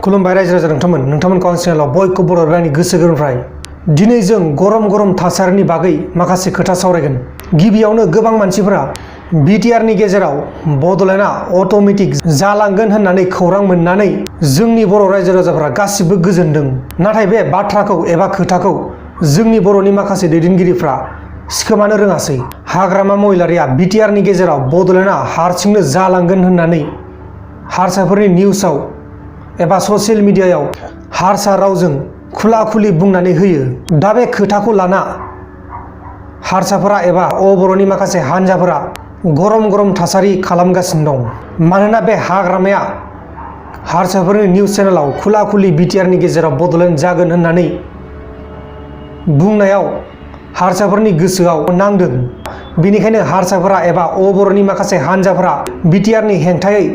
खुलुमबाय रायजो राजा नोंथांमोनखौ आं चेनेलाव बयखौ बर' रावनि गोसो गोरबोनिफ्राय दिनै जों गरम थासारिनि बागै माखासे खोथा सावरायगोन। गिबियावनो गोबां मानसिफोरा बिटिआरनि गेजेराव बड'लेण्डआ अट'मेटिक जालांगोन होननानै खौरां मोननानै जोंनि बर' रायजो राजाफोरा गासिबो गोजोनदों। नाथाय बे बाथ्राखौ एबा खोथाखौ जोंनि बर'नि माखासे दैदेनगिरिफ्रा सिखोमानो रोङासै। हाग्रामा महिलारिया बिटिआरनि गेजेराव बड'लेण्डआ हारसिंनो जालांगोन होननानै हारसाफोरनि निउसाव एबा ससियेल मिडियायाव हारसा रावजों खुला खुलि बुंनानै होयो। दा बे खोथाखौ लाना हारसाफोरा एबा बर'नि माखासे हानजाफोरा गरम थासारि खालामगासिनो दं। मानोना बे हाग्रामाया हारसाफोरनि निउस चेनेलाव खुला खुलि बिटिआरनि गेजेराव बड'लेण्ड जागोन होननानै बुंनायाव हारसाफोरनि गोसोआव नांदों। बेनिखायनो हारसाफोरा एबा बर'नि माखासे हानजाफोरा बिटिआरनि हेंथायै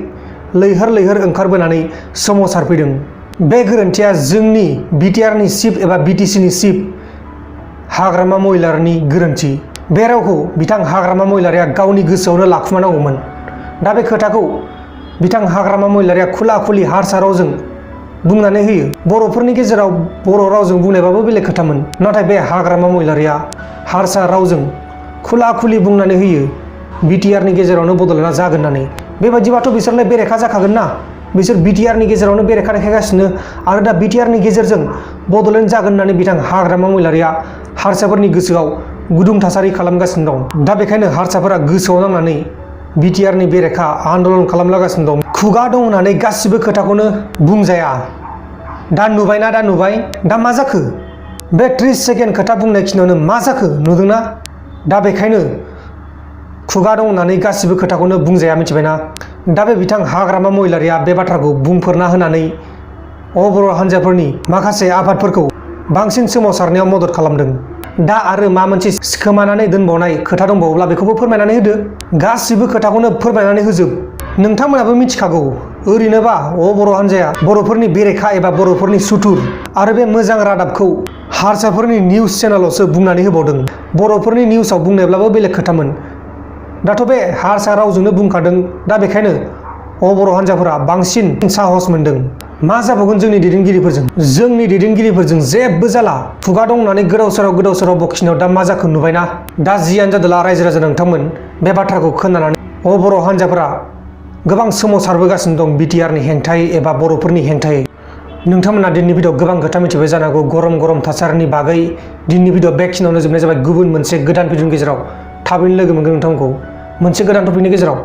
लैहोर ओंखारबोनानै सोमावसारफैदों। बे गोरोन्थिया जोंनि बिटिआरनि चिफ एबा बिटिसिनि चिफ हाग्रामा महिलारिनि गोरोन्थि। बे रावखौ बिथां हाग्रामा महिलारिया गावनि गोसोआवनो लाखुमानांगौमोन। दा बे खोथाखौ बिथां हाग्रामा महिलारिया खुला खुलि हारसा रावजों बुंनानै होयो। बर'फोरनि गेजेराव बर' रावजों बुंनायबाबो बेलेग खोथामोन। नाथाय बे हाग्रामा महिलारिया हारसा रावजों खुला खुलि बुंनानै होयो बिटिआरनि गेजेरावनो बड'लेण्डआ जागोन होननानै। बेबायदिबाथ' बिसोरलाय बेरेखा जाखागोन ना। बिसोर बिटिआरनि गेजेरावनो बेरेखा देखायगासिनो आरो दा बिटिआरनि गेजेरजों बड'लेण्ड जागोन होननानै बिथां हाग्रामा महिलारिया हारसाफोरनि गोसोआव गुदुं थासारि खालामगासिनो दं। दा बेखायनो हारसाफोरा गोसोआव नांनानै बिटिआरनि बेरेखा आन्दलन खालामलागासिनो दं। खुगा दं होननानै गासिबो खोथाखौनो बुंजाया। दा नुबाय दा मा जाखो? बे 30 सेकेन्ड खोथा बुंनाय खिनियावनो मा जाखो नुदोंना? दा बेखायनो खुगा दं होननानै गासिबो खोथाखौनो बुंजाया, मिथिबायना? दा बे बिथां हाग्रामा महिलारिया बे बाथ्राखौ बुंफोरना होनानै बर' हानजाफोरनि माखासे आफादफोरखौ बांसिन सोमावसारनायाव मदद खालामदों। दा आरो मा मोनसे सिखोमानानै दोनबावनाय खोथा दंबावोब्ला बेखौबो फोरमायनानै होदो। गासिबो खोथाखौनो फोरमायनानै होजोब। नोंथांमोनाबो मिथिखागौ। ओरैनोबा बर' हानजाया बर'फोरनि बेरेखा एबा बर'फोरनि सुथुर। आरो बे मोजां रादाबखौ हारसाफोरनि निउस चेनेलावसो बुंनानै होबावदों। बर'फोरनि निउसाव बुंनायब्लाबो बेलेग खोथामोन। दाथ' बे हारसा रावजोंनो बुंखादों। दा बेखायनो बर' हानजाफोरा बांसिन साहस मोनदों। मा जाबावगोन जोंनि दैदेनगिरिफोरजों जेबो जाला। खुगा दं होननानै गोदाव सोराव बखिनायाव दा मा जाखो नुबायना? दा जियानो जादोला रायजो राजा नोंथांमोन, बे बाथ्राखौ खोनानानै बर' हानजाफोरा गोबां सोमावसारबोगासिनो दं बिटिआरनि हेंथायै एबा बर'फोरनि हेंथायै। नोंथांमोना दिनैनि भिडिअ गोबां खोथा मिथिबाय जानांगौ गरम थासारिनि बागै। दिनैनि भिडिअ बेखिनियावनो जोबनाय जाबाय। गुबुन मोनसे गोदान भिडिअनि गेजेराव थाबैनो लोगो मोनगोन नोंथांमोनखौ मोनसे गोदान टपिकनि गेजेराव।